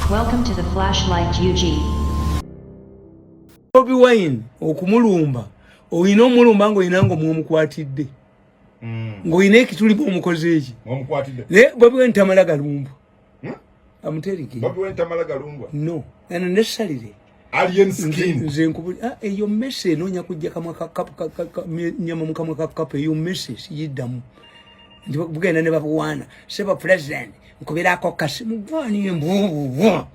Welcome to the Flashlight UG. Bobi Wine okumulumba, olina omulumba ng'olina nga omwomukwatidde, ng'olina ekituli bwomukoze eki. Mwamukwatidde. Naye Bobi Wine tamala galumbwa. Amuterike. Bobi Wine tamala galumbwa. No, ano nesalire. Alien Skin. Nze nkubuli, ah, eyo mmese enoonya kujja kamwa ka kapu nyama mu kamwa ka kapu. Eyo mmese siyiddamu nti bugenda ne babuwaana, "Seba president, nkubirako kasi mugwani embuububu."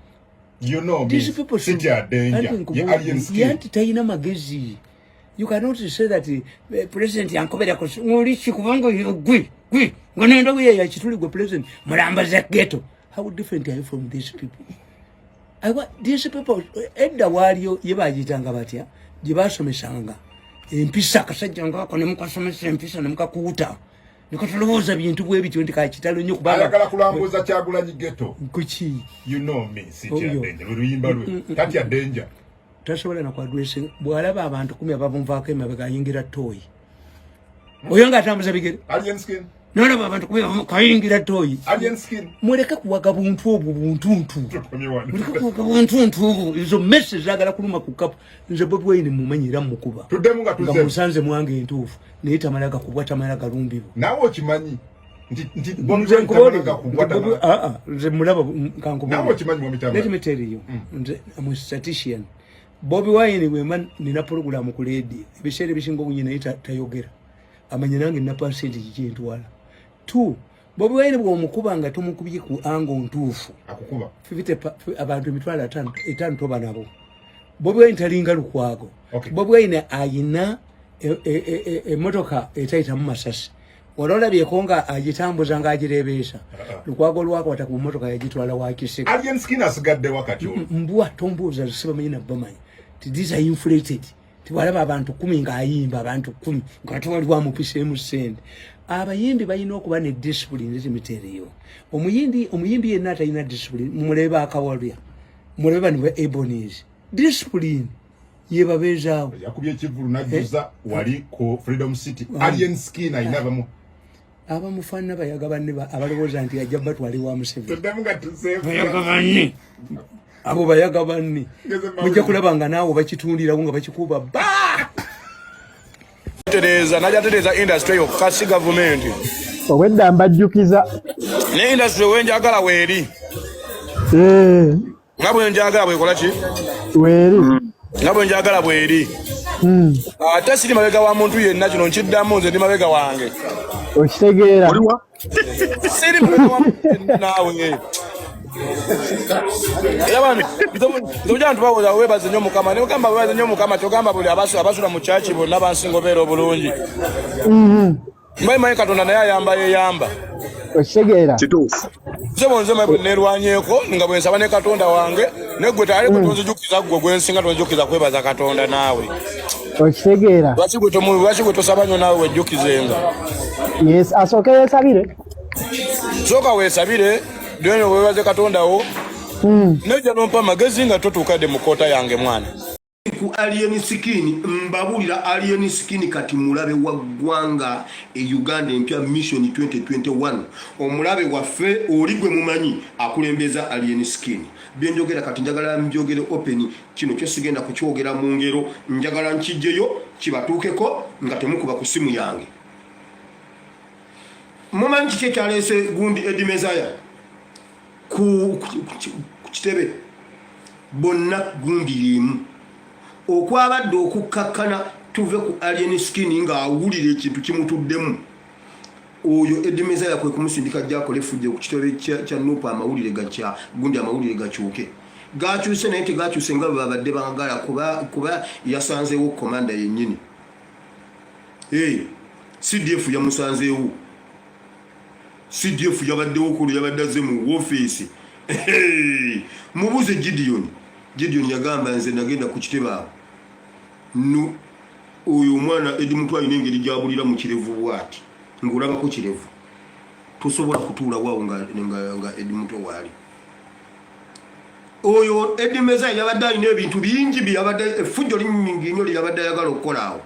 You know me. These people should- City ya danger. Anti Ye Alien Skin. Anti talina magezi. You cannot say that president yankobera ku oli ki, kubanga gwe gwe nga nenda we ya kituli gwe president mulambaza ghetto. How different are you from these people? These people, edda waaliyo ye bagiyitanga batya gye basomesanga empisa, akasajja ngaako ne mukasomesa empisa ne mukakuuta nekatulowooza bintu bwe bityo nti kakitalo nnyo kubanga Ayagala kulambuza Kyagulanyi ghetto. Kuki? You know me. City ya Oyo. danger. Luyimba lwe. Tatya danger. Tasobola nakwadressing. Bw'alaba abantu 10 ababunvaako emabega, ayingira toyi oyo ng'atambuza bigere. Alien Skin. Nolaba abantu 10 kayingira toyi. Alien Skin. Muleke kuwaga buntu obwo buntuntu. Tukomye wano. Muleke kuwaga buntuntu obwo. Ezo messe zaagala kuluma ku kapu. Nze Bobi Wine mumanyi era mukuba. Tuddemu nga nga tuzze. Musanze mwange entuufu, naye tamala gakubwa, tamala galumbibwa. Naawe okimanyi nti Bobi Nze Wine nkubuulire, tamala gakubwa, nti tamala. Ah, ah, nze mulaba kankubuulire. Naawe okimanyi, Mwami Tamale. Let me tell you, nze am a statistician. Bobi Wine bwemba nina program ku radio, ebiseera ebisinga obungi naye tayogera, amanya nange nina percentage kyentwala. Two, Bobi Wine bw'omukuba nga tomukubye ku angle ntuufu, Akukuba. 50 abantu 500,000 toba nabo. Bobi Wine talinga Lukwago. Bobi Wine ayina emotoka etayitamu masasi. Wali olabyeko nga agitambuza ng'agirebeesa? Lukwago lwakwata ku motoka yagitwala wakiseka. Alien Skin asigadde wakati olwo. Mbwa tombuuza, sibamanyi nabamanyi ti these are inflated. Tiwalaba abantu 10 ng'ayimba, abantu 10 nga tewaliwo amupiseemu ssente. Abayimbi balina okuba ne discipline ezimiteereyo. Omuyimbi yenna atalina discipline, mumulebe akawalya, mulebe bano ba Ebonies, discipline yebabeezaawo. Yakubye ekivulu najjuza wali ku Freedom City. Alien Skin ayina abamu. Abamufaanana bayaga banne abalowooza nti ajja batwala ewa Museveni. Tuddemu nga tuzeefu. Bayaga banne abo, bayaga banne. Ngeze mawulire. Mujja kulaba nga naawe bakitundirawo nga bakikuba ba. Tereeza najja tereeza industry yokka, si gavumenti. Obwedda mbajjukiza. Naye industry wenjagala weeri. Nga bwenjagala bwekola ki? Weeri. Nga bwenjagala bweri. Ate siri mabega wa muntu yenna, kino nkiddamu, nze ndi mabega wange. Okitegeera. Siri mabega wa muntu yenna naawe. Era bami nze ntu bawoza webaze nnyo Mukama, ne gamba webaze nnyo Mukama, kyogamba buli abasula mu kyaki bonna bansinga obeera obulungi. Mbaye manyi Katonda naye ayamba yeyamba. Okitegeera. Kituufu. Nze bonze maye nerwanyeeko nga bwe nsaba ne Katonda wange, ne gwe tali gwe tonzijukiza, gwe gwensinga tonzijukiza kwebaza Katonda naawe. Okitegeera. Lwaki gwe tosaba nnyo naawe wejjukizenga? Yes, asooke yeesabire. Sooka weesabire, then weebaze Katonda wo. Nejja nompa amagezi nga totuukadde mu koota yange, mwana. Ku Alien Skin, mbabulira, Alien Skin kati mulabe wa ggwanga e Uganda empya, Mission 2021. Omulabe waffe oli gwe mumanyi akulembeza Alien Skin. Byenjogera kati njagala mbyogere open. Kino kyo sigenda kukyogera mu ngero, njagala nkijjeyo kibatuukeko nga temukuba ku simu yange. Mumanyi kiki ekyaleese gundi Eddie Mezaya ku kitebe? Bonna gundi yemu okwabadde okukkakkana tuve ku Alien Skin ng'awulira ekintu kimutuddemu. Oyo Eddie Mezaya kwe kumusindika jakola effujjo ku kitebe kya NUP. Amawulire gakya gundi, amawulire gakyuke, gakyuse, naye tegakyuse nga bwe babadde baagala, kuba yasanzeewo commander yennyini. Hey, CDF yamusanzeewo. CDF yabaddewo kulu, yabadde azze mu woofiisi. Mubuuze Gideon. Gideon yagamba, "Nze nagenda ku kitebe awo." No oyo omwana Eddie Mutwe alina engeri gyabulira mu kirevu bwati ng'olabako kirevu, tosobola kutuulawo nga Eddie Mutwe waali. Oyo Eddie Mezaya yabadde alina ebintu bingi byeyabadde, effujjo linnyingi nnyo lyeyabadde ayagala okukola awo,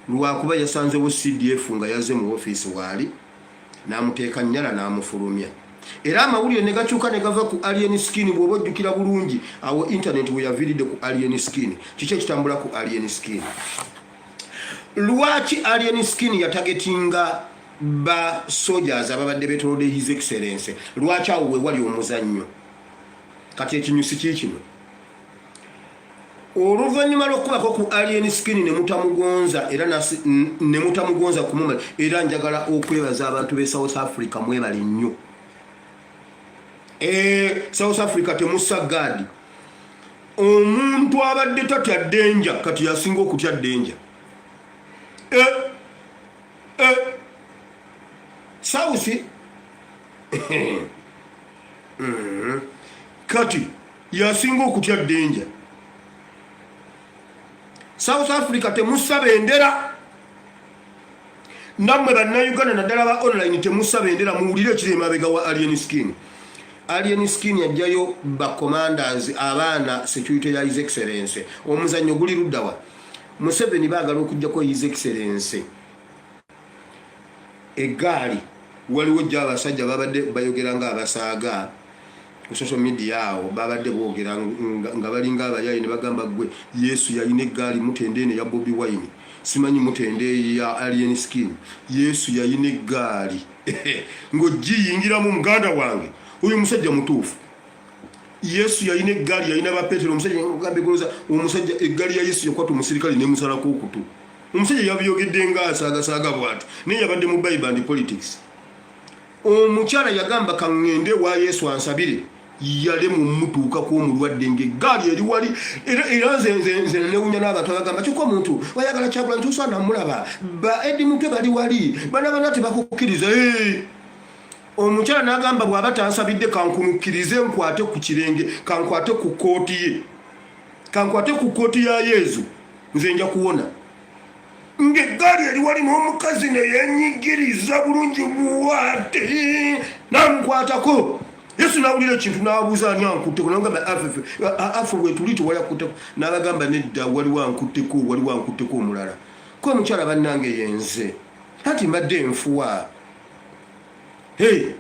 lwakuba yasanzewo CDF nga yazze mu ofiisi waali, n'amuteeka nnyala n'amufulumya. Era amawulire ne gakyuka ne gava ku Alien Skin. Bw'oba ojjukira bulungi, awo internet we yaviiridde ku Alien Skin. Kiki ekitambula ku Alien Skin? Lwaki Alien Skin yatargetinga ba soldiers ababadde betolodde His Excellence? Lwaki awo we wali omuzannyo? Kati ekinyusi kiikino. Oluvannyuma lw'okukubako ku Alien Skin ne mutamugonza, era ne mutamugonza kumumala. Era njagala okwebaza abantu b'e South Africa, mwebale nnyo. South Africa temussa gaadi. Omuntu abadde tatya danger kati yasinga okutya danger. South kati yasinga okutya danger. South Africa temussa bendera. Nammwe Bannayuganda, naddala ba online, temussa bendera. Muwulire ekiri emabega wa Alien Skin. Alien Skin yajjayo ba commanders, abaana security ya His Excellence. Omuzannyo guli luddawa? Museveni baagala okugjako His Excellence eggaali. Waliwo jjo abasajja babadde bayogera nga abasaaga ku social media. Awo babadde boogera nga balinga abayayi ne bagamba, "Gwe Yesu yalina eggaali, mutende eno ya Bobi Wine, simanyi mutende ya Alien Skin." Yesu yalina eggaali ng'ogiyingiramu. Muganda wange, oyo musajja mutuufu. Yesu yalina eggaali, yalina Bapetero. Omusajja gambe goloza, omusajja eggaali ya Yesu yakwata omusirikale nemusalako okutu. Omusajja yabiyogedde nga asaagasaaga bw'ati, naye yabadde mu Bible and politics. Omukyala yagamba, "Kaŋŋende ewa Yesu ansabire." Yalemu mutuukako omulwadde ngaeggaali eri wali. Era nze newunya n'abantu abagamba, "Kyokka omuntu oyagala Kyagulanyi, tosaana mulaba, ba Edi Mutwe bali wali, bana bana tebakukkiriza." Omukyala n'agamba, "Bw'aba tansabidde, kankunukkirize nkwate ku kirenge, kankwate ku kooti ye, kankwate ku kooti ya Yezu, nze nja kuwona." Ng'eggaali eri wali, n'omukazi neyenyigiriza bulungi bwate namukwatako. Yesu nawulira ekintu, nabuuza, "Ani ankutteko?" Nagamba, "Afe bwetuli, tewali akutteko." Nabagamba, "Nedda, waliwo ankutteko, waliwo ankutteko omulala." Ko omukyala, "Bannange, yenze, anti mbadde nfuwa." Hey,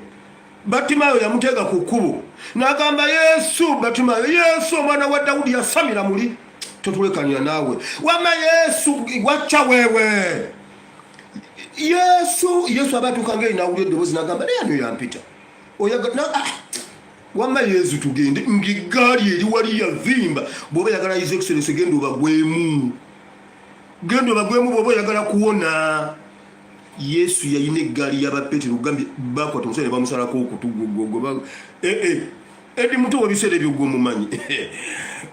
Batimayo yamuteega ku kkubo n'agamba, "Yesu, Batimayo, Yesu omwana wa Dawudi, yasamira muli, totulekanira naawe. Wama Yesu, wacca weewe Yesu." Yesu aba atuuka ngaeri nawulira eddoboozi n'agamba, "Naye ano yampita?" Ah, wamma Yesu, tugende. Ng'eggaali eri wali yavimba. Bw'oba oyagala His Excellence, genda obagwemu, genda obagwemu bw'oba oyagala kuwona. Yesu yalina eggaali y'Abapetero. Gambye bakwata omusajja ne bamusalako okutu. Gwegwe Edi Muto webiseera ebyo gwe omumanyi.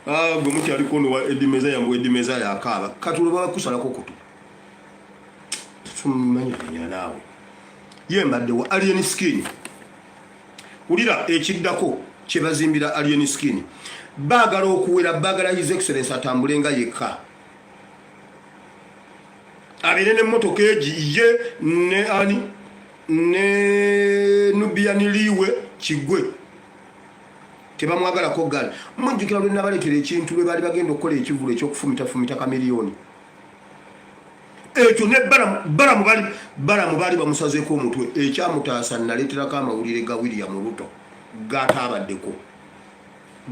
Ah, gwe mukyaliko ono wa Edi Meza yambu Edi Meza yakaaba kati olwo bakusalako okutu. Tumanyaganya naawe. Ye mbadde wa Alien Skin. Wulira ekiddako kyebazimbira Alien Skin. Baagala okuwera, baagala His Excellence atambule nga yekka, abeere n'emmotoka egi ye ne ani ne Nubian Liwe kigwe. Tebamwagalako gaali. Mujjukira lwe nabaleetera ekintu lwe baali bagenda okukola ekivulu ekyokufumitafumita Kamiliyoni ekyo ne Balamu? Bali Balamu baali bamusazeeko omutwe. Ekyamutaasa, naleeterako amawulire ga William Ruto gataabaddeko,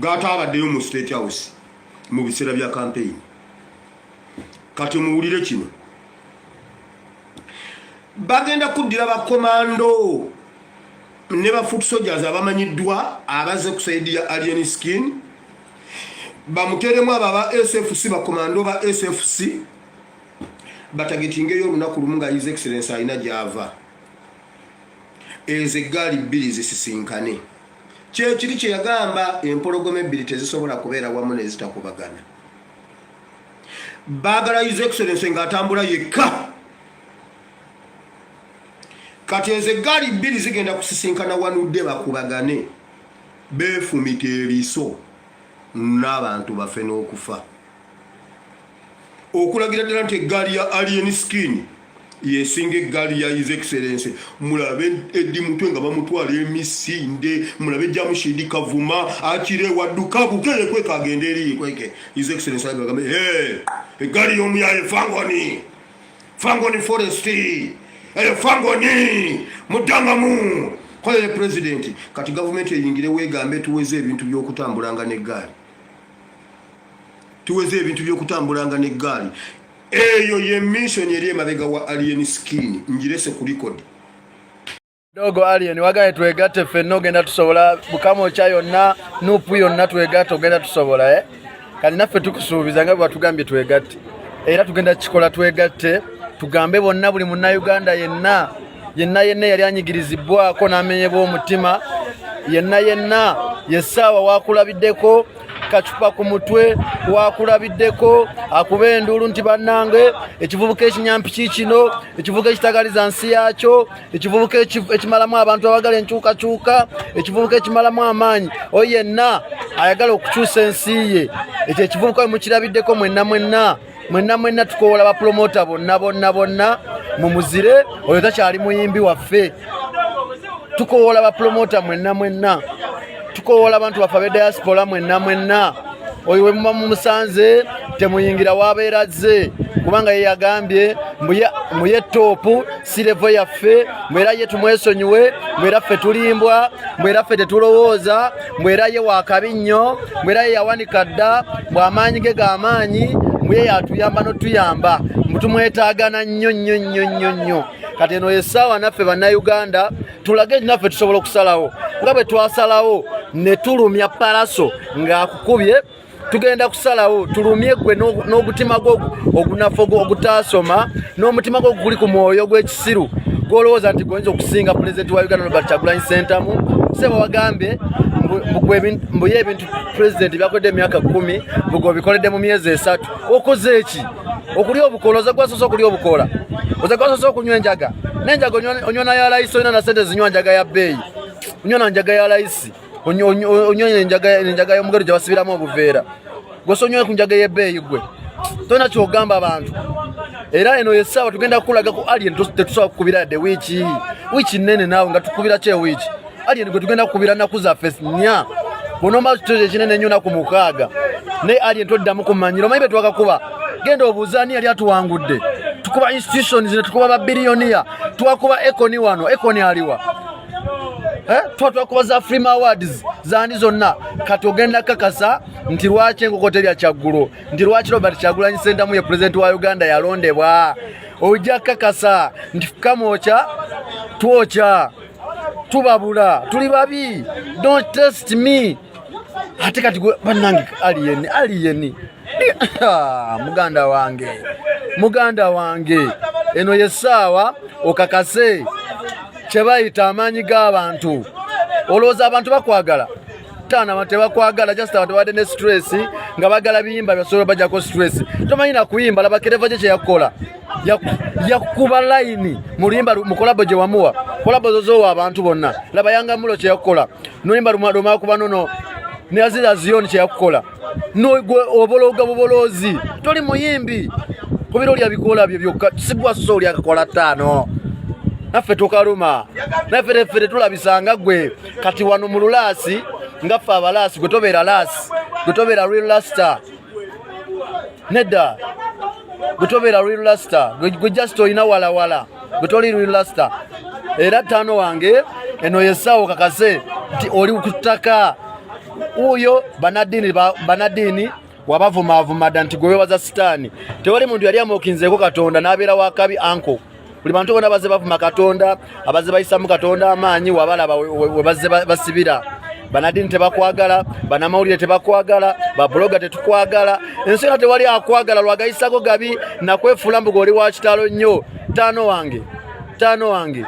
gataabaddeyo mu State House mu biseera bya campaign. Kati muwulire kino. Bagenda kuddira bakomando ne ba foot soldiers abamanyiddwa abaze ku side ya Alien Skin, bamuteremu abo aba SFC, bakomando ba SFC, batargetingeyo olunaku lumu nga His Excellence alina gyava. Ezo eggaali bbiri zisisinkane. Kyekiri kye yagamba, empologoma ebbiri tezisobola kubeera wamu nezitakubagana. Baagala His Excellence ng'atambula yekka. Kati ezo eggaali bbiri zigenda kusisinkana wanudde, bakubagane, beefumita ebiso n'abantu bafe n'okufa, okulagira ddala nti eggaali ya Alien Skin yesinga eggaali ya His Excellence. Mulabe Eddy Mutwe nga bamutwala emisinde, mulabe Jamushidi Kavuma akire wadduka buke yekweka, agende eri yekweke His Excellence. Agambe, "Hey, eggaali y'omuyaye Fangoni, Fangoni Forest eyo, Fangoni mudangamu." Kolere pulezidenti kati gavumenti eyingire weegambe tuweze ebintu by'okutambulanga n'eggaali, tuweze ebintu by'okutambulanga n'eggaali. Eyo ye mission eri emabega wa Alien Skin, ngirese ku record. Dogo Alien wagaye twegatte ffenna ogenda tusobola Bukamokya yonna nupu yonna twegatte ogenda tusobola eh? Kati naffe tukusuubiza nga bwatugambye twegatte era tugenda kukikola twegatte tugambe bonna buli munnayuganda yenna yenna yenna yali anyigirizibwako n'amenyebwa omutima yenna yenna yessaawa wakulabiddeko kacupa ku mutwe wakulabiddeko akuba enduulu nti bannange ekivubuka ekinyampi kiikino ekivubuka ekitagaliza nsi yaakyo ekivubuka ekimalamu abantu abagala enkyukakyuka ekivubuka ekimalamu amaanyi oyo yenna ayagala okukyusa ensi ye ekyo ekivubuka mukirabiddeko mwenna mwenna mwenna mwenna tukoola bapulomota bonna bonna bonna mumuzire oyo takyali muyimbi waffe tukoola bapulomota mwenna mwenna tukoola abantu baffe abe diaspora mwenna mwenna oyo wemuba mumusanze temuyingira wabeera azze kubanga ye yagambye mbuye toopu si levo yaffe mbu era ye tumwesonyiwe mbu era ffe tulimbwa mbu era ffe tetulowooza mbu era ye wakabi nnyo mbu era ye yawanika dda mbu amaanyi ge g'amaanyi mbu ye yatuyamba n'otuyamba mbu tumwetaagana nnyo nnyo nnyo nnyo nnyo kati eno yessaawa naffe bannayuganda tulage nti naffe tusobola okusalawo nga bwe twasalawo ne tulumya palaso ng'akukubye tugenda kusalawo tulumye gwe n'ogutima gwo ogunafu ogutaasoma n'omutima gwo guli ku mwoyo gw'ekisiru gwolowooza nti gwoyinza okusinga pulezidenti wa uganda robert kyagulanyi sentamu sebo wagambye mbuye ebintu pulezidenti byakoledde emyaka kumi mbu obikoledde mu myezi esatu okoze eki okulya obukoola oza gwasoose okulya obukoola oza gwasoose okunywa enjaga n'enjaga onywa na ya layisi olina na sente zinywa njaga ya bbeeyi onywa na njaga ya layisi onywa enjaga y'omugero gye basibiramu obuveera gwose onywa ku njaga y'ebbeeyi gwe tolina kyogamba abantu era eno yessaawa tugenda kukulaga ku alien tetusobola kukubira yadde wiiki wiiki nnene naawe nga tukubira ki ewiiki alien gwe tugenda kukubira nnaku zaffe nnya bwonomba kitozo ekinene ennyo naku mukaaga naye alien toddamu kumanyira omanyi betwakakuba genda obuuze ani yali atuwangudde tukuba institutions ne tukuba babiliyoniya twakuba econi wano econi aliwa eh? tuba twakuba za frima awards zani zonna kati ogenda kakasa nti lwaki enkoko terya kyaggulo nti lwaki robert kyagulanyi sentamu ye pulezidenti wa uganda yalondebwa ojja kakasa nti kamwokya twokya tubabula tuli babi don't test me ate kati bannange alien alien ah, muganda wange muganda wange eno yessaawa okakase kyebayita amaanyi g'abantu olowooza abantu bakwagala taano abantu tebakwagala just abantu babadde ne stress nga bagala biyimba byasobola bajako stress tomanyi nakuyimba laba kereva gye kyeyakukola yakuba layini mu luyimba mu kolabo gye wamuwa kolabo zozowa abantu bonna laba yangamulo kyeyakukola noyimba lumakuba nono ne aziza ziyoni kyeyakukola obologa bubolozi toli muyimbi kubira olya bikola byo byokka sigwa so olya kakola ttaano naffe tukaluma naffe teffe tetulabisanga gwe kati wano mu lulaasi nga ffe abalaasi gwe tobeera laasi gwe tobeera real laster nedda gwe tobeera real laster gwe just olina walawala gwe toli real laster era ttaano wange eno yessaawo kakase nti oli ku ttaka wuuyo banaddiini banaddiini wabavumaavuma dda nti gwe webaza sitaani tewali muntu yali amukinzeeko katonda n'abeera wakabi anko buli bantu bona baze bavuma katonda abaze bayisamu katonda amaanyi wabalaba webazze basibira banadini tebakwagala banamawulire tebakwagala babuloga tetukwagala ensi yona tewali akwagala lwagayisako gabi nakwefuula mbuga oli wa kitalo nnyo taano wange taano wange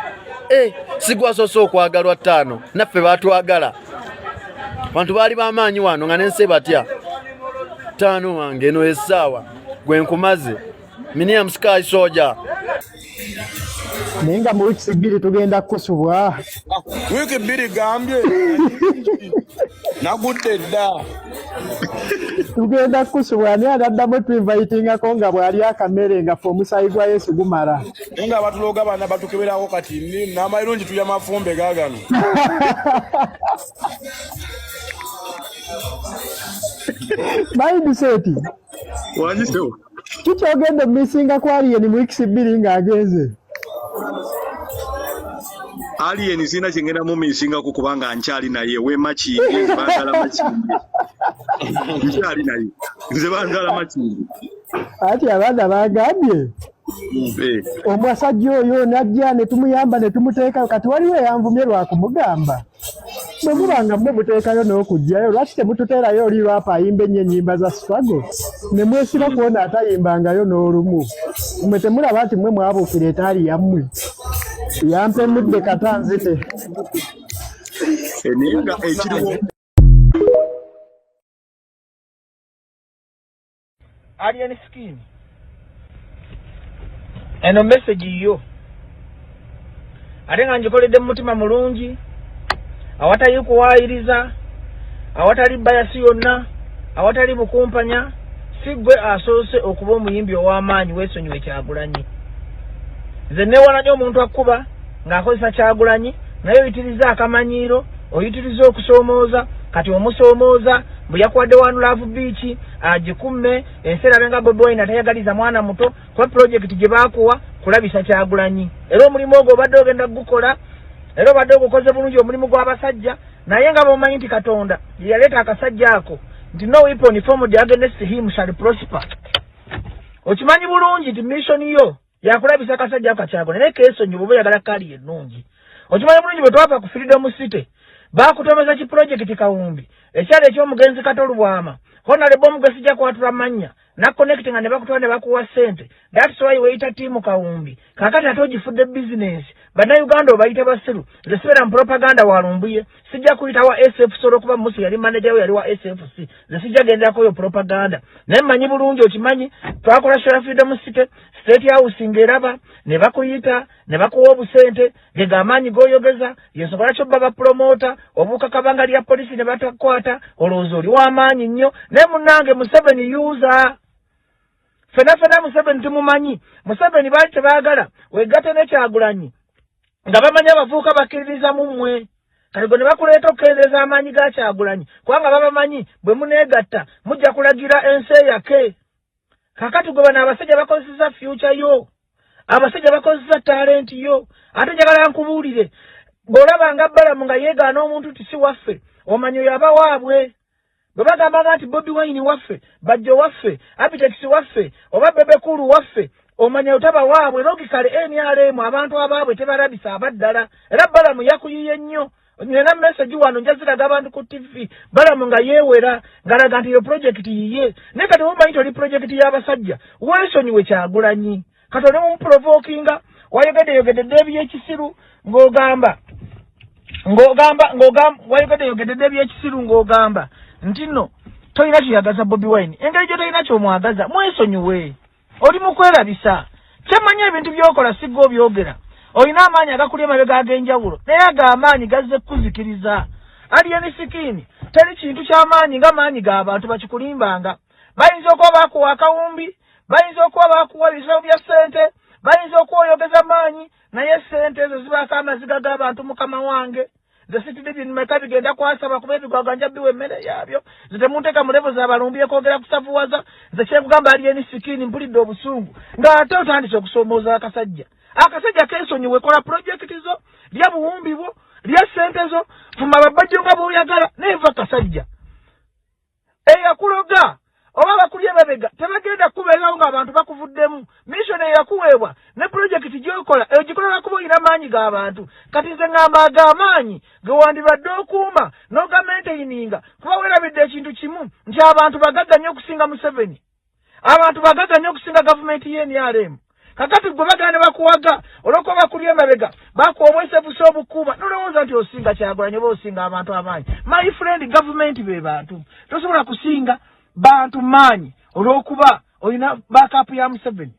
e eh, sigwasoose okwagalwa taano naffe batwagala bantu baali bamaanyi wano nga nensi ebatya taano wange eno essaawa gwe nkumaze miniam sky soja naye nga mu wiiki bbiri tugenda kukusubwa wiiki bbiri gambye nagudde dda tugenda kukusubwa ani anaddamu tuinvitingako nga bw'ali akamere nga fe omusaayi gwa yesu gumala naye nga abatuloga bana batukeberako kati namayirungi tulya mafumbe gagano mindset wanyisewo kikyogenda omisinga ku alien mu weeks bbiri ng'agenze. Alien sina kyengenda mumisingako kubanga nkyali naye we Makindye, nze banzaala Makindye, nkyali naye, nze banzaala Makindye. Ati abaana bagambye omusajja oyo najja ne tumuyamba ne tumuteeka. Kati waliwo eyanvumye lwakumugamba, bwe muba nga mmwe muteekayo n'okugjayo, lwaki temututeerayo oli lwapa ayimba ennyo ennyimba za struggle ne mwesiba kuona atayimbangayo n'olumu? Mmwe temulaba nti mmwe mwabuukira etaali yammwe? Yampemudde kata nzite. Naye nga ekiriwo Alien Skin, eno message yo ate nga ngikoledde mu mutima mulungi, awatali kuwaayiriza, awatali bias yonna, awatali bukumpanya. Si ggwe asoose okuba omuyimbi ow'amaanyi. Weesonyiwe Kyagulanyi. Nze neewala nnyo omuntu akkuba ng'akozesa Kyagulanyi, naye oyitiriza akamanyiiro, oyitiriza okusoomooza. Kati omusoomooza bwe yakuwadde One Love Beach agikumme, ensi erabe nga Bobi Wine atayagaliza mwana muto, kuba pulojekiti gye baakuwa kulabisa Kyagulanyi. Era omulimu ogwo obadde ogenda kugukola, era obadde ogukoze bulungi, omulimu gw'abasajja. Naye nga bw'omanyi nti Katonda ye yaleeta akasajja ako, nti no weapon formed against him shall prosper. Okimanyi bulungi nti mission yo yakulabisa akasajja ako Kakyagulanyi, naye keesonyi bw'oba oyagala kaali ennungi. Okimanyi bulungi bwe twava ku Freedom City baakutomeza ki pulojekiti Kawumbi ekyali eky'omugenzi Kato Lubwama, honorable omugwe sijja kwatula mannya, naconnect nga ne bakutwala ne bakuwa ssente. That's why weyita team Kawumbi. Kakati ate ogifudde bizinensi. Bannayuganda obayita basiru. Nze sibeera mu propaganda walumbuye, sijja kuyita wa SFC olwokuba Musa yali manager we, yali wa SFC. Nze sijja genderako oyo propaganda, naye mmanyi bulungi, okimanyi twakola show ya Freedom City, State House ng'eraba, ne bakuyita ne bakuwa obusente. Ge amaanyi g'oyogeza yensonga lwaki obba bapromota obuuka kabanga lya polisi ne batakwata. Olowooza oli w'amaanyi nnyo, naye munnange, Museveni yuza fena fena. Museveni tumumanyi. Museveni baali tebaagala wegatte ne Kyagulanyi nga bamanyi abavubuka bakkiririza mu mmwe. Kati gwe ne bakuleeta okukendeeza amaanyi ga Kyagulanyi, kubanga babamanyi bwe muneegatta mujja kulagira ensi eyake. Kakati gwe bano abasajja bakozesa future yo, abasajja bakozesa talent yo. Ate njagala nkubuulire, bw'olaba nga Balamu nga yeegaana omuntu ti si waffe, omanyi oyo aba waabwe. Bwe bagambanga nti Bobi Wine waffe, Bajjo waffe, Abitex waffe, oba Bebe Cool waffe, omanya otaba waabwe. Logically NRM abantu abaabwe tebalabisa abaddala. Era Balamu yakuyiye nnyo. Nina message wano, njaziraga abantu ku TV, Balamu nga yeewera ngalaga nti yo project yiye. Naye kati omanyi toli project y'abasajja, weesonyiwe Kyagulanyi. Kati oli mumuprovokinga, wayogedde yogedde ebyekisiru ng'ogamba ng'ogamba ng'ogamba wayogedde yogedde ebyekisiru ng'ogamba nti nno tolina kyeyagaza Bobi Wine. Engeri gye tolina kyomwagaza, mwesonyiwe, oli mu kwerabisa. Kyemmanyi, ebintu by'okola sigga obyogera, olina amaanyi agakuli emabega ag'enjawulo, naye ago amaanyi gazze kukuzikiriza. Alien Skin, teri kintu ky'amaanyi nga maanyi g'abantu bakikulimbanga. Bayinza okuba bakuwa akawumbi, bayinza okuba bakuwa ebisawo bya ssente, bayinza okuba oyogeza maanyi, naye ssente ezo zibaako amaziga g'abantu. Mukama wange, nze sitidi bimeka bigenda kwasaba kuba ebigwaga nja biwa emmere yaabyo. Nze temunteeka mu level z'abalumbi ekwogera kusavuwaza. Nze kyekugamba, Alien Skin, mpulidde obusungu ng'ate otandise okusoomooza akasajja. Akasajja keesonyiwe. Kola pulojekiti zo, lya buwumbi bwo, lya ssente zo, fuma babajjo nga bw'oyagala, naye va kasajja eyakuloga oba bakuli emabega tebagenda kubeerawo ng'abantu bakuvuddemu. Mission eyakuweebwa ne pulojekiti gy'okola ogikola kuba olina maanyi g'abantu. Kati nze ŋŋamba ago amaanyi ge wandibadde okuuma n'ogamaintaininga, kuba weerabidde ekintu kimu nti abantu bagagga nnyo okusinga Museveni, abantu bagagga nnyo okusinga gavumenti y'NRM. Kakati gwe bagenda ne bakuwaga olw'okuba bakuli emabega bakuwa obwesefusa obukuuma, nolowooza nti osinga Kyagulanyi oba osinga abantu amaanyi. My friend, gavumenti be bantu. Tosobola kusinga bantu maanyi olw'okuba olina backup ya Museveni.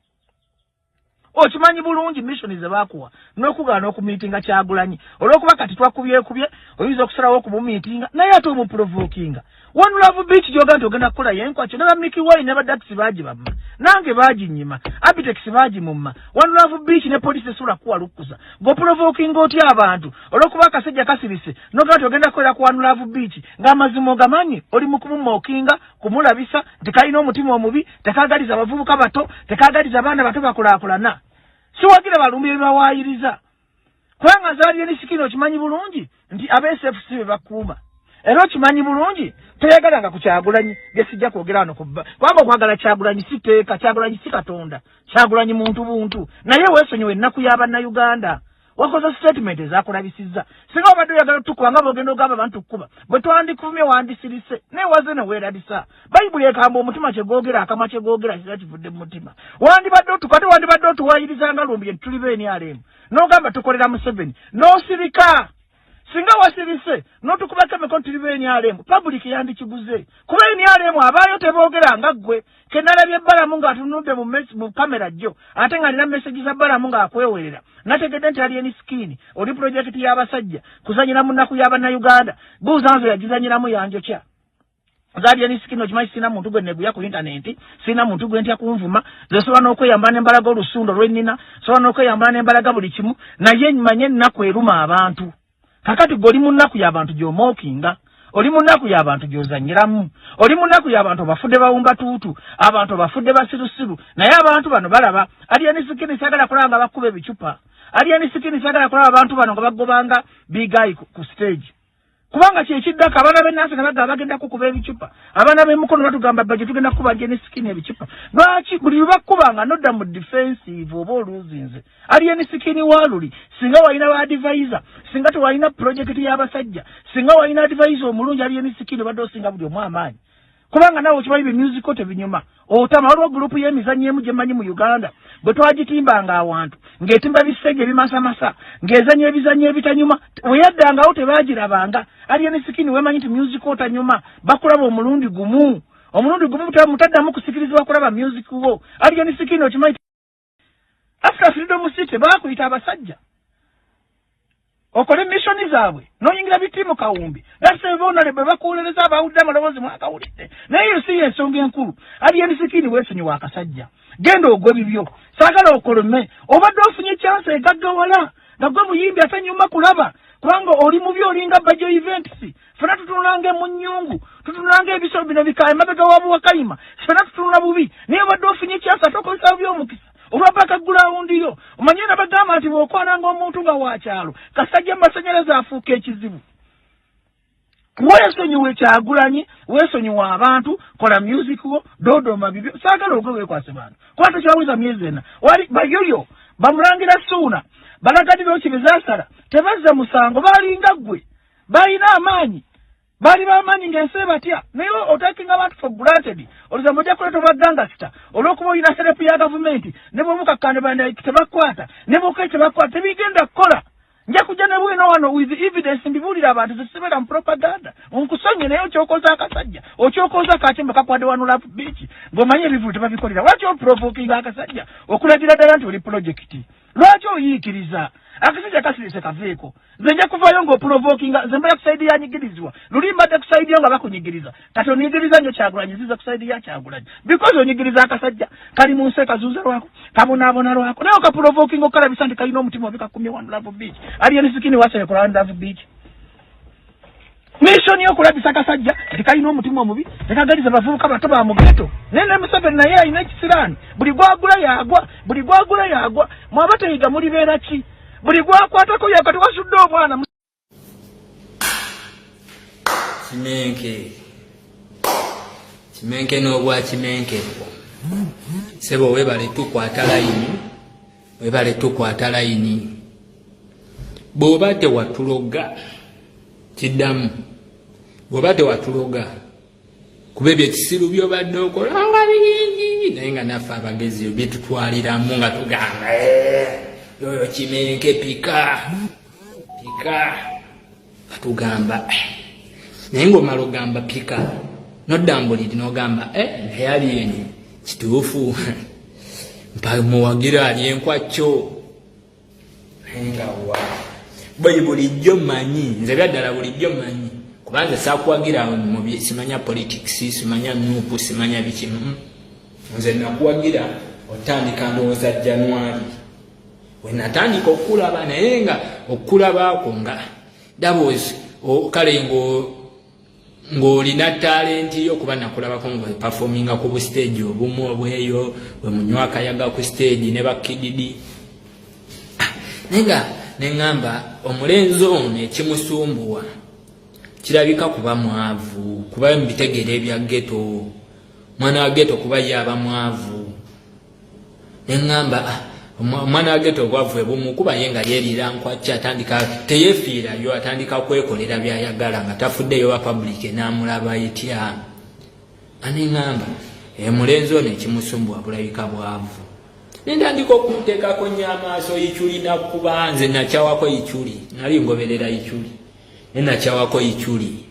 Okimanyi bulungi mission ze bakuwa n'okugaana okumiitinga Kyagulanyi olw'okuba kati twakubyekubye, oyinza okusalawo okumumiitinga, naye ate omuprovokinga. One Love Beach gyoga nti ogenda kukola yenkwakyo, ne bamiki wine ne badakisi baagi bamma, nange baaginyima, Abitex baagimumma. One Love Beach ne polisi esobola kuwa lukkusa. Ng'oprovokinga otya abantu olw'okuba akasajja kasirise noga nti ogenda kukolera ku One Love Beach, ng'amazima ogamanyi oli mu kumumookinga kumulabisa nti kalina omutima omubi, tekagaliza abavubuka bato, tekagaliza abaana bato bakulaakulana. Siwagira balumbi bebawaayiriza. Kubanga nze Alien Skin okimanyi bulungi nti aba SFC be bakuuma. Era okimanyi bulungi toyagalanga ku Kyagulanyi bye sijja kwogera wano ku kubanga okwagala Kyagulanyi si tteeka, Kyagulanyi si Katonda, Kyagulanyi muntu buntu. Naye weesonyiwe ennaku ya Bannayuganda. Wakoze statement ezakulabisizza. Singa obadde oyagala otukuba nga bw'ogenda ogamba abantu kukuba, bwe twandikuvumye wandisirise, naye waze ne weerabisa. Bayibuli ekamba omutima kye gwogera, akamwa kye googera kiba kivudde mu mutima. Wandibadde otukuba ate wandibadde otuwaayiriza nga Lumbuye nti tuli ba NRM. N'ogamba tukolera Museveni, n'osirika. Singa wasirise n'otukubako emikono tuli ba NRM, public yandikiguze. Kuba NRM abaayo teboogera nga ggwe. Ke nalabye Balamu ng'atunudde mu kamera jjo, ate nga nina message za Balamu ng'akwewerera. Nategedde nti Alien Skin oli project y'abasajja kuzanyira mu nnaku y'Abannayuganda. Buuza nze yagizanyiramu yanjokya. Nze Alien Skin okimanyi sirina muntu gwe neguya ku intaneti, sirina muntu gwe ntya kunvuma. Nze nsobola n'okweyambula ne mbalaga olusundo lwe nnina, nsobola n'okweyambula ne mbalaga buli kimu, naye mmanye ennaku eruma abantu. Kakati gwe oli mu nnaku y'abantu gy'omookinga, oli mu nnaku y'abantu gy'ozannyiramu, oli mu nnaku y'abantu obafudde bawumbatuutu, abantu obafudde basirusiru, naye abantu bano balaba. Alien Skin saagala kulaba nga bakuba ebicupa. Alien Skin saagala kulaba abantu bano nga bagobanga bigayi ku stage. Kubanga kye kiddako abaana b'e Nansana bagamba bagenda kukuba ebicupa, abaana b'e Mukono batugamba bajje tugenda kukuba Alien Skin ebicupa. Lwaki buli lwe bakubanga nodda mu defensive oba oluuzinze? Alien Skin waaluli singa walina ba advisor, singa tewalina project y'abasajja, singa walina advisor omulungi, Alien Skin obadde osinga buli omu amaanyi. Kubanga naawe okimanyi bi musical tebinyuma. Otama waliwo gurupu y'emizannyo emu gye mmanyi mu Uganda bwe twagitimbanga awantu ng'etimba bisenge ebimasamasa ng'ezannya ebizannyo ebitanyuma, we yaddangawo tebaagirabanga. Alien Skin weemanyi nti musical otanyuma, bakulaba omulundi gumu, omulundi gumu mutaddamu kusikirizibwa kulaba music wo. Alien Skin okimanyi after Freedom City baakuyita abasajja okole missioni zaabwe n'oyingira bitiimu kawumbi gasebonale bwe bakuwolereza abawulidde amaloboozi mwakawulidde. Naye eyo si y'ensonga enkulu. Alien Skin weesonyiwa akasajja, genda ogwe bibyo, saagala okolome. Obadde ofunye chance egaggawala nga gwe muyimbi atanyuma kulaba kubanga oli mubi, olinga Bajo Events. Ffena tutunulanga emunyungu, tutunulanga ebisolo bino bika emabega wa buwakayima, ffena tutunula bubi, naye obadde ofunye chance ate okozesa bubi omukisa olwa background yo. Omanye nabagamba nti bw'okwananga omuntu nga wakyalo kasajja amasanyalaze afuuka ekizibu. Weesonyiwe Kyagulanyi, weesonyiwe abantu, kola music wo, dodoma bibyo. Saagala ogwe weekwase bantu kuba tokyaweza myezi ena. Wali bayoyo bamulangira Suuna balagadira okibezasala tebazza musango, balinga ggwe, balina amaanyi, baali bamaanyi ng'ensi ebatya, naye otakinga abantu for granted. Oluzambo ojja kuleeta obwa gangster olw'okuba olina help ya gavumenti, ne bw'omukakkane tebakwata, ne bw'okai tebakwata, tebigenda kukola. Nja kujja ne bwino wano with evidence mbibuulira abantu, zisibeera mu propaganda. Nkusonye naye okyokoza akasajja, okyokoza kakimba kakwadde wano Love Beach ng'omanyi ebivulu tebabikolera. Lwaki oprovokinga akasajja okulagira ddala nti oli project? Lwaki oyiikiriza akasajja kasirise kaveeko? Nze nja kuvaayo ng'oprovokinga. Nze mbeera ku side yanyigirizibwa, luli mbadde ku side yo nga bakunyigiriza, kati onyigiriza nnyo Kyagulanyi, nziza ku side ya Kyagulanyi because onyigiriza akasajja kali mu nsi ekazuuza lwako, kabonaabona lwako, naye okaprovokinga okalabisa nti kalina omutima obi kakumye One Love Beach. Alien Skin wasere ku One Love Beach, mission y'okulabisa akasajja nti kalina omutima omubi, tekagaliza bavubuka bato ba mu ghetto. Naye ne Museveni naye alina ekisiraani, buli gwagula yagwa, buli gwagula yagwa. Mwaba teyiga mulibeera ki? Buli gwakwatako yakati wasudde omwana. Kimenke kimenke n'obwa kimenke bwo sebo, webale tukwata layini, webale tukwata layini. Bw'oba tewatuloga kiddamu, bw'oba tewatuloga kuba ebyo ekisiru byobadde okola nga bingi, naye nga naffe abagezi bitutwaliramu nga tugamba oyo kimenke pika pika, batugamba naye ngaomala ogamba pika noddambuliri nogamba naye alieni kituufu mpa muwagira ali enkwakyo, naye nga wa bwe bulijjo mmanyi nze byaddala bulijjo mmanyi kubanze saakuwagira mu simanya politics, simanya NUP, simanya biki. Nze nakuwagira otandika ndowooza January we natandika okukulaba, naye nga okukulabako nga dabos kale ng'olina talent yo, kuba nakulabako ng'operforminga ku bustage obumu obweyo bwe munywa akayaga ku stage ne bakididi, naye nga Ne ŋŋamba omulenzi ono ekimusumbuwa kirabika kuba mwavu, kuba mubitegeera ebya ghetto, mwana wa ghetto kuba ye aba mwavu. Ne ŋŋamba ah, omwana wa ghetto obwavu ebumukuba ye nga yeeriira nkwakki, atandika teyeefiirayo, atandika kwekolera byayagala nga tafuddeyo oba public enaamulaba etya. Aneŋŋamba omulenzi ono ekimusumbuwa bulabika bwavu. Nentandika okuteekako nnyo amaaso Ichuli, nakuba nze nakyawako Ichuli, nali ngoberera Ichuli naye nakyawako Ichuli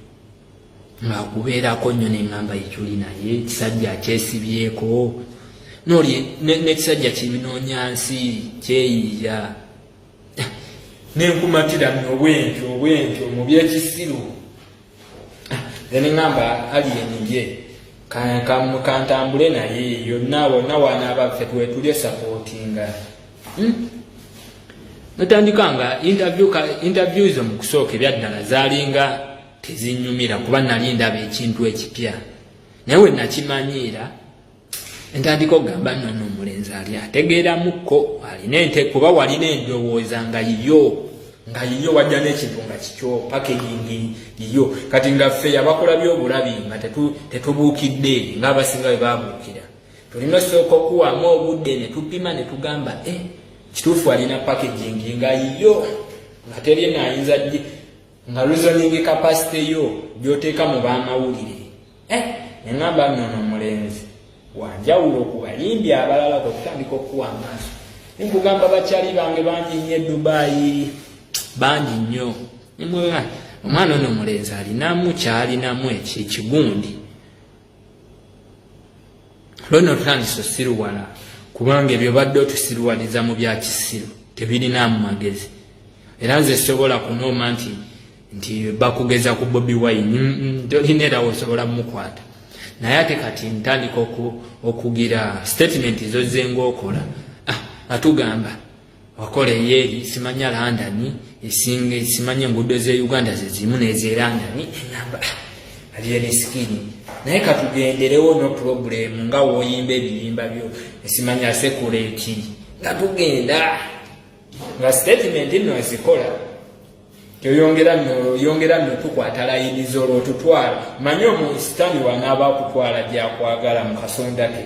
ng'akubeerako nnyo. Neŋŋamba Ichuli naye ekisajja akyesibyeko noli n'ekisajja kibinoonya nsi kyeyiiya. Nenkumatira nno obwentyo obwentyo mu byekisiru. Nze neŋŋamba Alien ye kantambule naye yonna wonna wanaaba ffe twetulye supportinga. Notandika nga interview zo mu kusooka ebyaddala zaalinga tezinyumira kuba nali ndaba ekintu ekipya, naye we nakimanyiira ntandika okugamba nno no omulenzi ali ategeeramukko, alina ente kuba walina endowooza nga yiyo nga yiyo, wajja n'ekintu nga kikyo, packaging yiyo. Kati nga ffe yabakola byobulabi nga tetubuukidde ng'abasinga bwe babuukira, tulina osooka okuwamu obudde ne tupima ne tugamba e kituufu alina packaging nga yiyo, nga teri naayinza nga reasoning capacity yo gy'oteeka mu b'amawulire. Neŋŋamba nno no omulenzi wanjawulo ku bayimbi abalala, kwe kutandika okukuwa amaaso. Nkugamba bakyali bange bangi nnyo e Dubayi, bangi nnyo. Omwana ono omulenzi alinamu kyalinamu ekigundi lwonna otutandise osiruwala, kubanga ebyo badde otusiruwaliza mu bya kisiru tebirinaamu magezi. Era nze sobola kunooma nti bakugeza ku Bobi Wine, tolina era osobola mukwata naye. Ate kati ntandika okugira statement zozzenga okola, atugamba wakola eyeeri simanya London esinga, simanya enguudo ze Uganda zezimu neze London. Eŋamba Alien Skin naye katugenderewo, no problem, nga woyimba ebiyimba byo esimanya sekureti, nga tugenda nga statement nno ezikola toyongera noyongera nno tukwata layini zolwo otutwala. Manye omusitani wanaaba akutwala gyakwagala mu kasonda ke,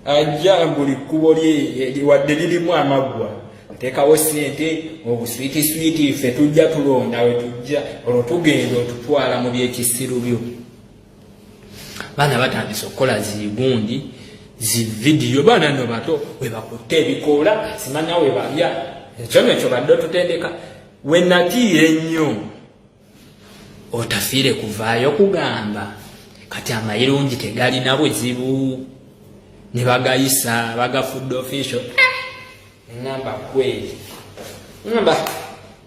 ajja buli kkubo lye wadde lirimu amaggwa, oteekawo sente obuswitiswiti, ffe tujja tulonda we tujja, olwo tugenda otutwala mu byekisiru byo. Baana batandise okukola zigundi zi vidiyo, baana nno bato we bakutte ebikoola simanya we balya, ekyo nekyo badde otutendeka. We natiira ennyo otafiire kuvaayo kugamba kati amayirungi tegalina buzibu ne bagayisa bagafudde official. Eŋŋamba kweri ŋŋamba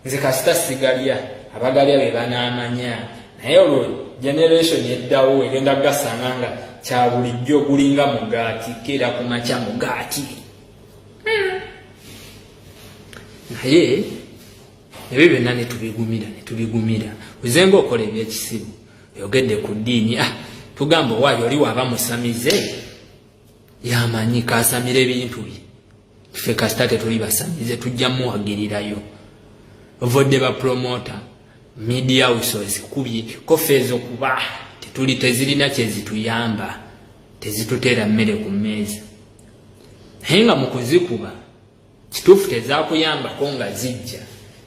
nze kasita sigalya, abagalya be banaamanya, naye olwo generation eddawo egenda kugasanga nga kya bulijjo, gulinga mugaati, keera ku makya mugaati. Naye ebyo byonna netubigumira netubigumira. Ozenga okola ebyekisiru, oyogedde ku ddiini, tugamba owaayo oli waaba musamize yamanyi kasamira ebintu bye, ffe kasita tetuli basamize tujja muwagirirayo. Ovodde ba promoter media house ozikubye kofe ezo, kuba tetuli tezirina kyezituyamba, tezituteera mmere ku mmeeza. Naye nga mu kuzikuba kituufu tezakuyambako nga zijja,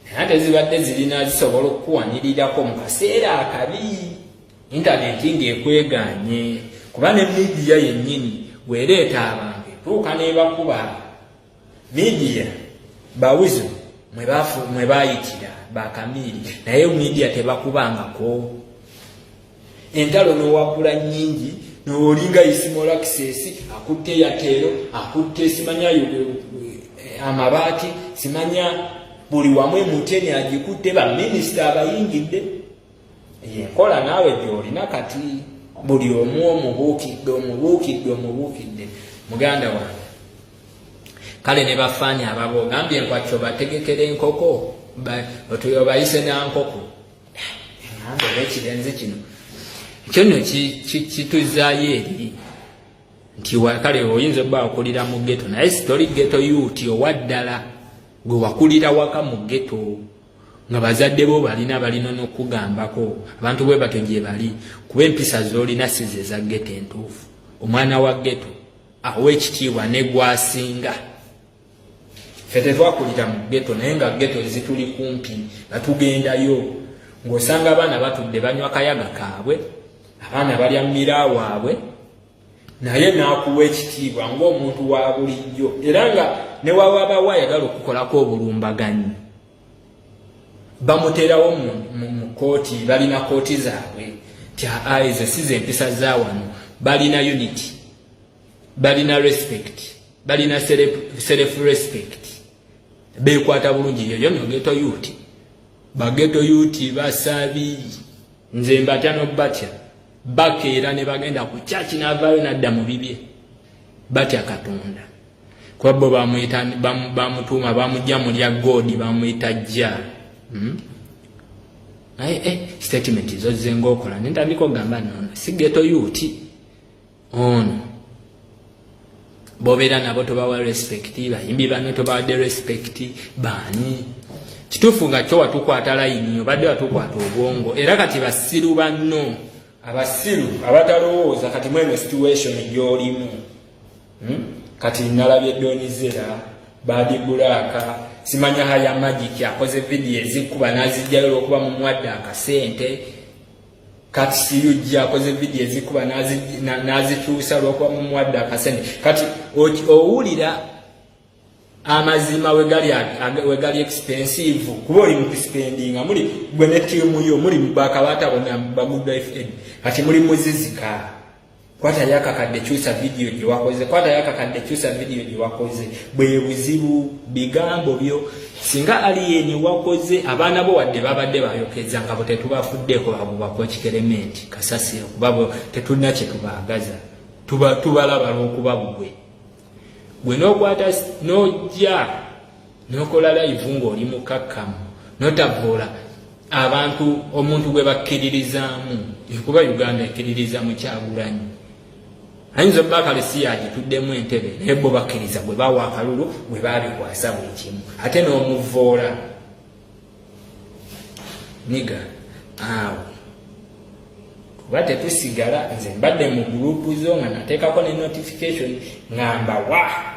naye ate zibadde zirina zisobola okukuwanirirako mu kaseera akabi intaneti ng'ekweganye, kuba ne media yennyini weereeta abantu etuuka n'ebakuba. Media bawizo mwe baayitira bakamiiri, naye media tebakubangako entalo n'owakula nnyingi nolinga isimolakisesi akutte yateero akutte simanya amabaati simanya buli wamu emuteni agikutte, baminisita abayingidde yenkola naawe gyolina kati buli omu omubuukidde omubuukidde omubuukidde muganda wange. Kale ne bafaani ababa ogambye nkwakyo bategekera enkoko obayise nankoko, eŋŋamba oba ekirenzi kino ekyo nno kituzaayo eri nti kale oyinza obba okulira mu ghetto naye sitori ghetto youth owa ddala. Gwe wakulira waka mu ghetto nga bazadde bo balina balina n'okugambako abantu bwe batyo gye bali, kuba empisa z'olina si ze za ghetto entuufu. Omwana wa ghetto awa ekitiibwa ne gwasinga. Ffe tetwakulira mu ghetto, naye nga ghetto zituli kumpi, nga tugendayo ng'osanga abaana batudde banywa kayaga kaabwe, abaana balya mmira waabwe, naye n'akuwa ekitiibwa ng'omuntu wa bulijjo, era nga ne wawabawo ayagala okukolako obulumbaganyi bamuteerawo mu kooti. Balina kooti zaabwe ti aa ezo si zempisa za wano. Balina unity, balina respect, balina self respect, bekwata bulungi. Yoyo no ghetto youth, ba ghetto youth basabi, nze mbatya nobatya. Bakeera ne bagenda ku kyaki, n'avaayo n'adda mu bibye. Batya Katonda, kuba bo bamutuuma, bamujja mu lya God, bamuyita jja. Naye statement zozze ngaokola, nentandika okugamba nono si ghetto youth ono. Bobeera nabo tobawa respect, bayimbi bano tobawadde respect, baani kituufu nga kyo watukwata layini, obadde watukwata obwongo. Era kati basiru banno, abasiru abatalowooza, kati mweno situation gy'olimu. Kati nalabye Donizera Badi Bulaka, simanya haya Magic akoze vidiyo ezikuba n'azijjayo olwokuba mumuwadde akasente. Kati siyujja akoze vidiyo ezikuba n'azikyusa olwokuba mumuwadde akasente. Kati owulira amazima wegali expensive, kuba oli mukuspendinga, muli gwe ne tiimu yo, muli bakabaata bonna ba Good Life Ed, kati muli muzizika. Kwatayo akakadde, kyusa vidiyo gye wakoze, kwatayo akakadde, kyusa vidiyo gye wakoze. Bwe buzibu bigambo byo. Singa Alien wakoze abaana bo wadde babadde bayokeza nga bo tetubafuddeko, babubako ekikerementi kasasiro, kuba bo tetulina kye tubaagaza, tubalaba lw'okuba bugwe gwe n'okwata n'ojja n'okola live ng'oli mukakkamu, n'otavoola abantu omuntu gwe bakkiririzaamu, kuba Uganda ekkiririza mu Kyagulanyi. Ayinza obba kale si yagituddemu entebe, naye bo bakkiriza gwe bawa akalulu, gwe babikwasa buli kimu, ate n'omuvoola niga awo kuba tetusigala. Nze mbadde mu gurupu zo nga nateekako ne notification ngamba wa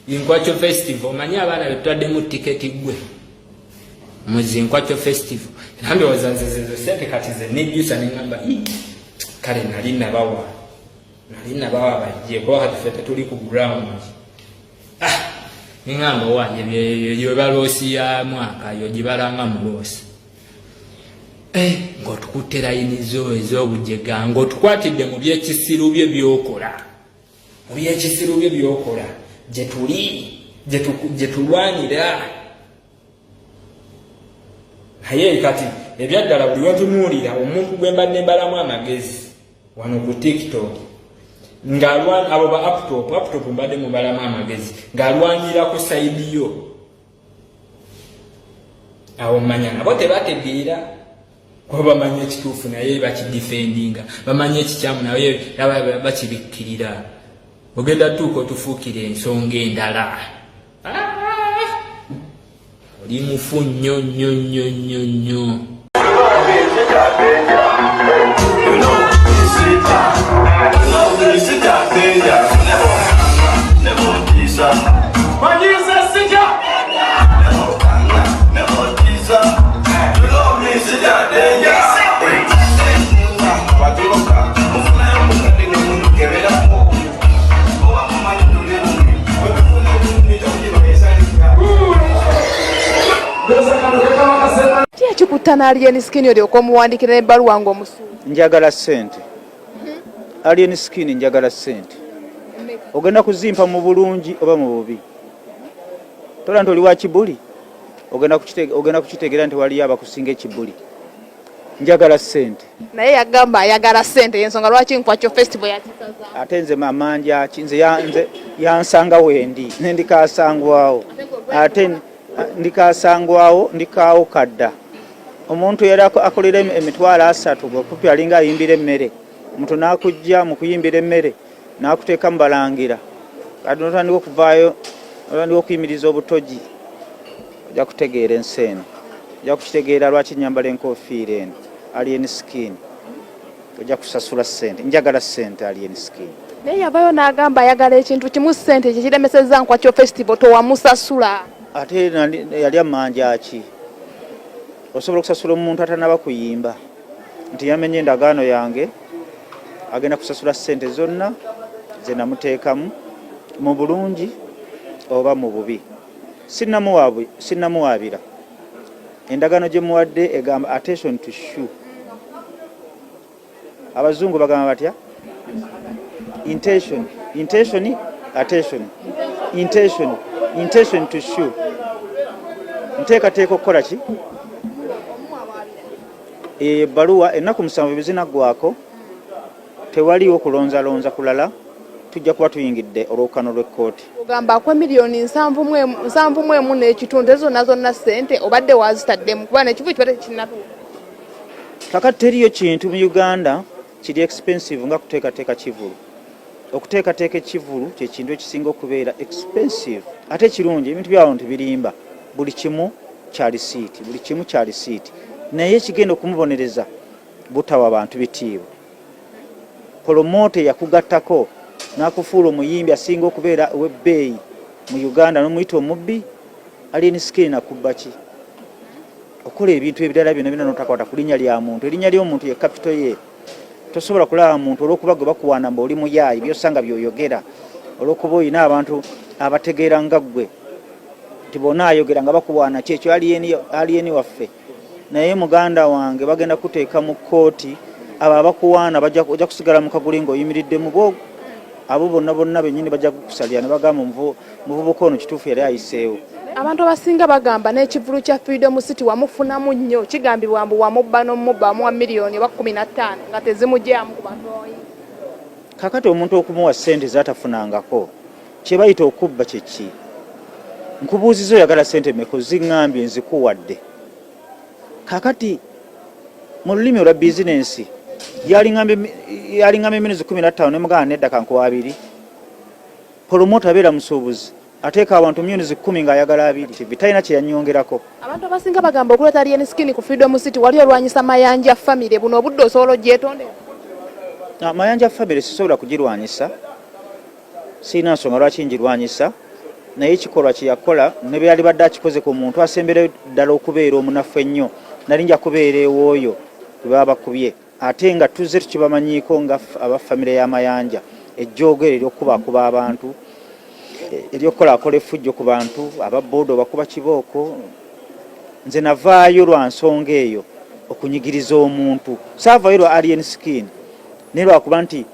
Inkwacho Festival, omanyi abaana betutaddemu tiketi gwe muzi Nkwacho Festival, era ndowooza nze zezo sente kati ze nejjusa neŋamba kale nali nabawa bajje, kuba kati ffe tetuli ku ground. Ah, neŋamba wanje yoba loss ya mwaka yo gibalanga mu loss. Eh, ng'otukutte layini zo ez'obujega, ng'otukwatidde mu byekisiru bye byokola, mu byekisiru bye byokola gye tuli gye tulwanira. Naye kati ebyaddala buli wentunuulira omuntu gwe mbadde mbalamu amagezi wano ku TikTok ng'alwana abo ba uptop uptop, mbadde mubalamu amagezi ng'alwanira ku side yo awo, manya nabo tebategeera, kuba bamanyi ekituufu naye bakidefendinga, bamanyi ekikyamu naye bakibikkirira. Ogenda tuuka otufuukira ensonga endala. Ah! Oli mufu nnyo nnyo nnyo nnyo nnyo. Ki ekikutta n'Alien Skin olyoka omuwandikira n'ebbaluwa ng'omusuubi? Njagala ssente, Alien Skin, njagala ssente. Ogenda kuzimpa mu bulungi oba mu bubi? Tola nti oli wa kibuli, ogenda kukitegeera nti waliyo abakusinga ekibuli. Njagala ssente. Naye yagamba ayagala ssente, yensonga lwaki Nkwacho Festival yakisaza. Ate nze amanja ki? Nze yansanga wendi nendikasangwawo, ate ndikasangwawo, ndikaawo kadda. Omuntu yali akolera 300,000 bwekupi, alinga ayimbira emmere. Omuntu n'akujja mu kuyimbira emmere n'akuteeka mu balangira, kati notandika okuvaayo, notandika okuyimiriza obutogi. Ojja kutegeera ensi eno. Ojja kukitegeera lwaki nyambala enkofiira eno. Alien Skin. Ojja kusasula ssente. Njagala ssente Alien Skin. Naye yavayo n'agamba ayagala ekintu kimu ssente kyekiremesezza Nkwakyo Festival towamusasula. Ate yali ammanja ki? Osobola okusasula omuntu atanaba kuyimba nti yamenye endagaano yange agenda kusasula ssente zonna ze namuteekamu mu bulungi oba mu bubi. Sinnamuwaabira. Endagaano gye muwadde egamba attention to shoe. Abazungu bagamba batya? Intention, intention, attention, intention, intention to shoe. Nteekateeka okukola ki? Eyo ebbaluwa ennaku 7 bwe zinaggwako tewaliwo kulonzalonza kulala, tujja kuba tuyingidde olwokukano lw'ekkooti. Ogamba akuwa miliyoni 71 n'ekitundu, ezo zonna zonna ssente obadde wazitaddemu kuba n'ekivu kibadde tekinnatuuka. Kakati teriyo kintu mu Uganda kiri expensive nga kuteekateeka kivulu. Okuteekateeka ekivulu kye kintu ekisinga okubeera expensive ate kirungi, ebintu byawo nti birimba, buli kimu kya lisiiti, buli kimu kya lisiiti, naye ekigenda okumubonereza butawa bantu bitiibwa. Polomoota eyakugattako n'akufuula omuyimbi asinga okubeera ow'ebbeeyi mu Uganda n'omuyita omubbi, Alien Skin akubba ki? Okola ebintu ebirala byonna byonna n'otakwata ku linnya lya muntu. Erinnya ly'omuntu ye kapito ye. Tosobola kulaba muntu olw'okuba gwe bakuwaana mbu oli muyaayi, by'osanga by'oyogera, olw'okuba olina abantu abategeera nga ggwe nti bw'onaayogera nga bakuwaana kyekyo Alien waffe. Naye muganda wange bagenda kuteeka mu kkooti, abo abakuwaana ojja kusigala mu kaguli ng'oyimiridde mu bo, abo bonna bonna bennyini bajja kukusalira ne bagamba omuvubuka ono kituufu yali ayiseewo. Abantu abasinga bagamba n'ekivvulu kya Freedom City wamufunamu nnyo, kigambibwa mbu wamubba n'omubba wamuwa miliyoni oba 15 nga tezimugyamu ku bantu bawayinza. Kakati omuntu okumuwa ssente z'atafunangako kye bayita okubba kye ki? Nkubuuzizza oyagala ssente mmeka oziŋŋambye nzikuwadde. Kakati mu lulimi olwa bizinensi yaliŋŋambye milioni 15 ne mugamba nedda kankuwa 2. Polomoota abeera musuubuzi ateeka awantu milioni 10 ng'ayagala 2, talina kye yannyongerako. Abantu abasinga bagamba okuleeta Alien Skin ku Freedom City wali olwanyisa Mayanja family, buno obudde osobola ogyetondera? Mayanja family sisobola kugirwanyisa, sirina nsonga lwaki ngirwanyisa, naye ekikolwa kye yakola ne bwe yalibadde akikoze ku muntu asemberayo ddala okubeera omunafu ennyo, nali nja kubeera ew'oyo gwe baba bakubye, ate nga tuzze tukibamanyiiko nga aba famire ya Mayanja, ejjoogo eryo ery'okukubaakuba abantu, ery'okukolakola effujjo ku bantu, aba booda obakuba kibooko. Nze navaayo lwa nsonga eyo okunyigiriza omuntu, saavaayo lwa Alien Skin, naye lwakuba nti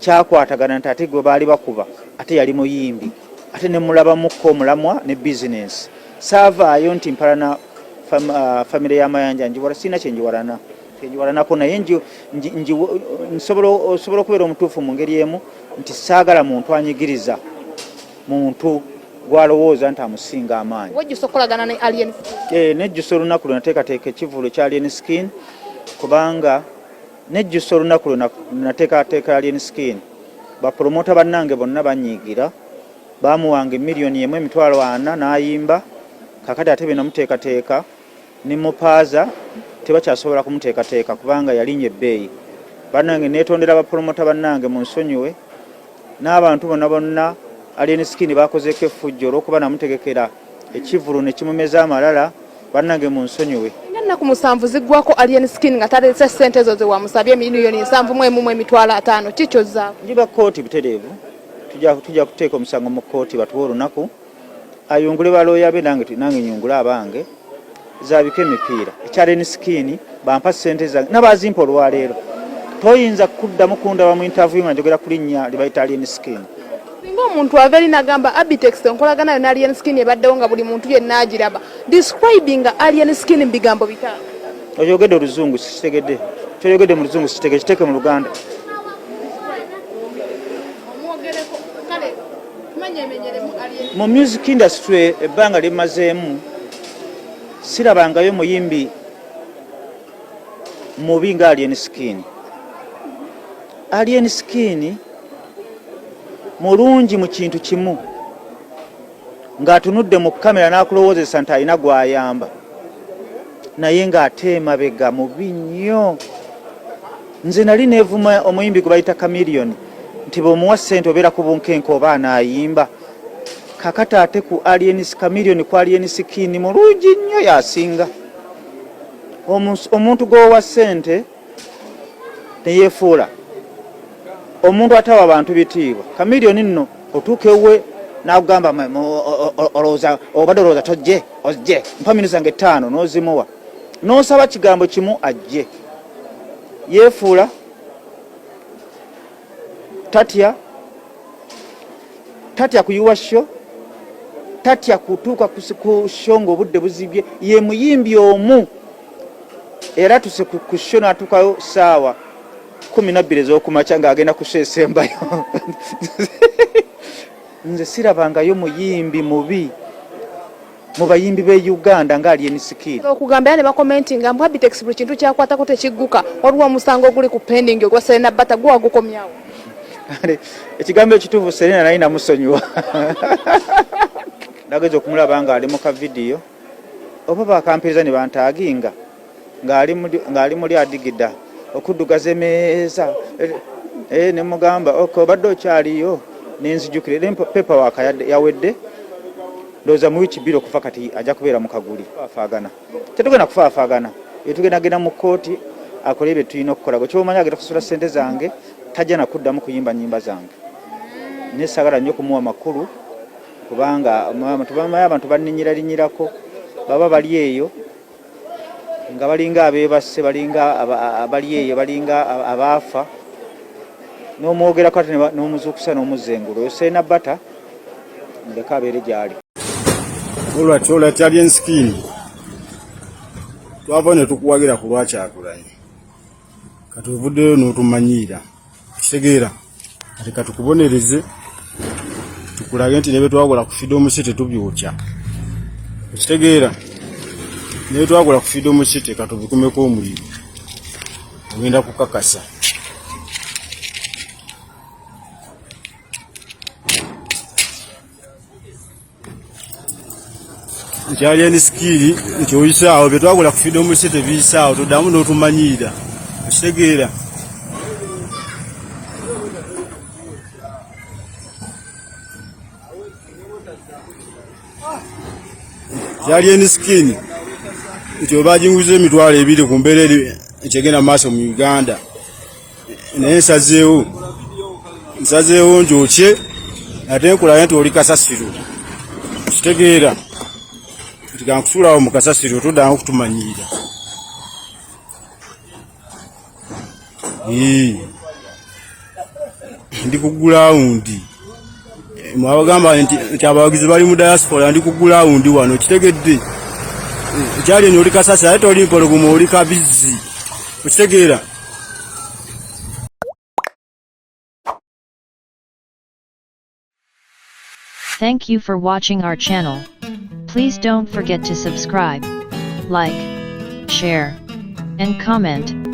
kyakwatagana nti ate gwe baali bakuba ate yali muyimbi ate ne mulabamukko omulamwa ne bizinensi. Saavaayo nti mpalana famire ya Mayanja, njiwala sirina kye njiwalana kyenjiwalanako, naye nsobola okubeera omutuufu mu ngeri emu nti saagala muntu anyigiriza muntu gw'alowooza nti amusinga amaanyi. Wejjusa okukolagana ne Alien Skin? Nejjusa olunaku lwe nateekateeka ekivvulu ekya Alien Skin, kubanga nejjusa olunaku lwe nateekateeka Alien Skin, bapromota bannange bonna banyiigira, baamuwanga emiliyoni emu emitwalo ana n'ayimba, kakati ate bye namuteekateeka ne mupaaza tebakyasobola kumuteekateeka kubanga yalinnya ebbeeyi. Bannange neetondera bapromota bannange, munsonyiwe, n'abantu bonna bonna Alien Skin bakozeeko effujjo olw'okuba namutegekera ekivvulu ne kimumeza amalala, bannange munsonyiwe. Nga ennaku 7 ziggwako Alien Skin nga taleese ssente ezo ze wamusabye miliyoni 71 500,000, ki ky'ozzaako? Njiba kkooti butereevu, tujja kuteeka omusango mu kkooti batuwe olunaku ayungule balooya be, nange nyungule abange, zaabike emipiira. Ekya Alien Skin bampa ssente zange n'abazimpa olwaleero, toyinza kuddamu kundaba mu interview nga njogera ku linnya lye bayita Alien Skin. Singa omuntu ava eri n'agamba Abitex enkolagana yo ne Alien Skin ebaddewo nga buli muntu yenna agiraba, describing Alien Skin mu bigambo 5. Oyogedde oluzungu sikitegedde, kyoyogedde mu luzungu sikitegedde, kiteeke mu Luganda. Mu music industry ebbanga lye mmazeemu sirabangayo muyimbi mubi nga Alien Skin. Alien Skin mulungi mu kintu kimu, Ng'atunudde mu kkamera n'akulowoozesa nti alina gw'ayamba naye ng'ate emabega mubi nnyo. Nze nali neevuma omuyimbi gwe bayita Chameleone nti bw'omuwa ssente obeera ku bunkenke oba anaayimba. Kakati ate ku Alien Chameleone ku Alien Skin mulungi nnyo y'asinga. Omuntu gw'owa ssente ne yeefuula omuntu atawa bantu bitiibwa. Chameleone nno otuuka ewuwe n'akugamba olowooza obadde olowooza tojje ojje mpa minu zange ttaano n'ozimuwa n'osaba kigambo kimu ajje. Yeefuula tatya tatya kuyiwa sho tatya kutuuka ku sho ng'obudde buzibye. Ye muyimbi omu era tuse ku sho n'atuukayo ssaawa 12 ez'okumakya ng'agenda ku sho esembayo. Nze sirabangayo muyimbi mubi mu bayimbi b'e Uganda nga Alien Skin. Okugamba era ne bakomentinga mbu Abitex buli kintu kyakwatako tekigguka, waliwo omusango oguli ku pending ogwa Serena Bata gwe wagukomyawo. Ekigambo ekituufu Serena naye namusonyiwa. Nageza okumulaba ng'ali mu ka vidiyo oba bakampeereza ne bantaaginga ng'ali muli adigida okuddugaza emeeza eh, ne mugamba ok obadde okyaliyo ne nzijukira era paperwork yawedde ndowooza mu wiiki bbiri okuva kati ajja kubeera mu kaguli. Faafaagana tetugenda kufaafaagana tugenda genda mu kkooti akole bye tulina okukola gwe kyomanyi agenda kusasula ssente zange tajja na kuddamu kuyimba nnyimba zange naye saagala nnyo kumuwa makulu kubanga tubamanyi abantu banninyiralinyirako baba bali eyo nga balinga abeebasse balinga abali eyo balinga abaafa n'omwogerako ate n'omuzuukusa n'omuzza engulu oyo Serena Bata muleke abeere gy'ali. Olwati olwati Alien Skin twava ne tukuwagira ku lwa Kyagulanyi kati ovuddeyo n'otumanyiira okitegeera kati katukubonereze tukulage nti nebetwagula ku Freedom City tubyokya okitegeera nebetwagula ku Freedom City katubikumeko omuliro ogenda kukakasa. Nti Alien Skin nti oyisaawo bye twagula ku Freedom City biyisaawo toddamu n'otumanyiira okitegeera. Nti Alien Skin nti obaginguza 20,000 ku mbeera eri nti egenda mu maaso mu Uganda naye nsazeewo nsazeewo njokye ate nkulaye nti oli kasasiro kitegeera nti kankusuulawo mu kasasiro toddamu kutumanyiira. Ndi ku gulawundi mwabagamba nti abawagizi bali mu diaspora ndi ku gulawundi wano kitegedde ekyali eno oli kasasiro ate toli mpologoma oli kabizzi okitegeera. Thank you for watching our channel. Please don't forget to subscribe, like, share, and comment.